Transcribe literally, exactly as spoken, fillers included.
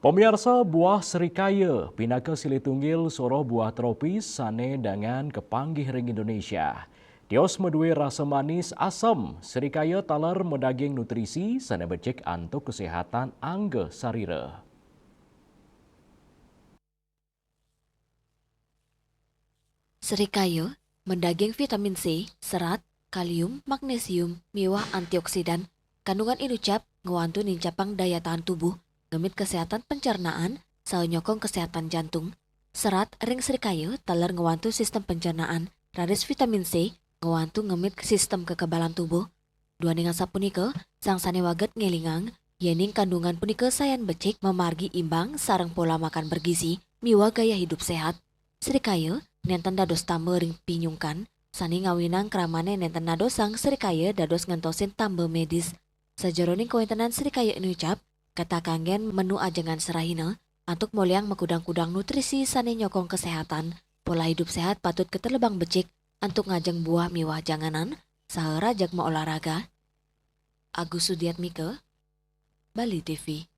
Pamiarsa, buah serikaya pinaka silih tunggil soroh buah tropis sane dangan kapanggih ring Indonesia. Tios madué rasa manis asem, serikaya taler madaging nutrisi sane becik antuk kesehatan angga sarira. Serikaya madaging vitamin C, serat, kalium, magnesium, miwah antioksidan. Kandungan inucap ngwantu nincapang daya tahan tubuh, ngemit kesehatan pencernaan, saha nyokong kesehatan jantung. Serat ring serikaya taler ngwantu sistem pencernaan, raris vitamin C ngwantu ngemit sistem kekebalan tubuh. Duaning asapunika, sang sane waget ngelingang, yening kandungan punika sayan becik mamargi imbang sareng pola makan bergizi miwah gaya hidup sehat. Srikaya nenten dados tamba ring pinyungkan, sane ngawinang kramane nenten nadosang srikaya dados ngentosin tamba medis. Sajeroning kawentenan srikaya inucap, kata kanggen menu ajengan serahina, antuk moliang makudang-kudang nutrisi sane nyokong kesehatan. Pola hidup sehat patut katelebang becik, antuk ngajeng buah miwah janganan, saha rajeg maolahraga. Agus Sudiatmika, Bali T V.